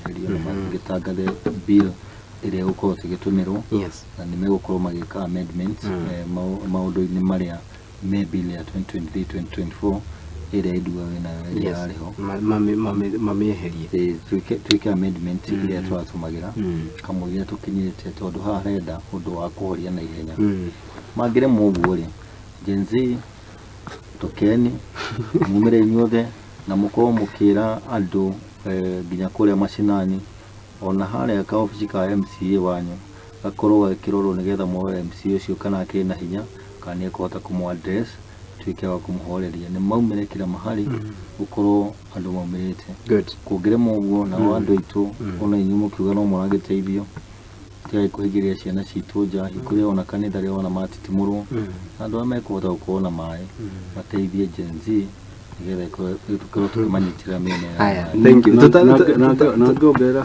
kweherio na magĩtangathe bill ĩrĩa ĩgũkorwo ĩgĩtũmĩrwo, na nĩ megũkorwo magĩka amendments maũndũ-inĩ marĩa me bill ya 2023 2024 ĩrĩa ĩnduga wĩnayo ĩrĩa yarĩ ho. Mamĩeherie. Ĩĩ, twĩke amendment ĩrĩa tũratũmagĩra kamũira tũkinyĩte, tondũ haha harenda ũndũ wa kũhoria na ihenya. Mangĩremwo ũguo rĩ, Gen Z, tũkeni mumĩre inyuothe na mũkorwo mũkĩra andũ nginya kũrĩa macinani, ona harĩa kaobici ka MCA wanyu gakorwo gagĩkĩrorwo, nĩgetha muone MCA ũcio kana akĩrĩ na hinya, kana nĩ ekũhota kũmũ address, tuĩke wa kũmũhoreria. Nĩ maumĩre kila mahali, gũkorwo andũ maumĩrĩte. Kũngĩremwo ũguo, nao andũ aitũ, ona inyuĩ mũkiuga no mũragĩteithio, tigai kũhingĩria ciana citũ nja hingo ĩrĩa ona kanitha rĩrĩa wona matitimũrwo, na andũ arĩa mekũhota gũkorwo na maĩ mateithie Gen Z nĩgetha tũkorwo tũkĩmanyitĩrĩra mĩena ya Haya, maĩ. thank you. Na ngĩongerera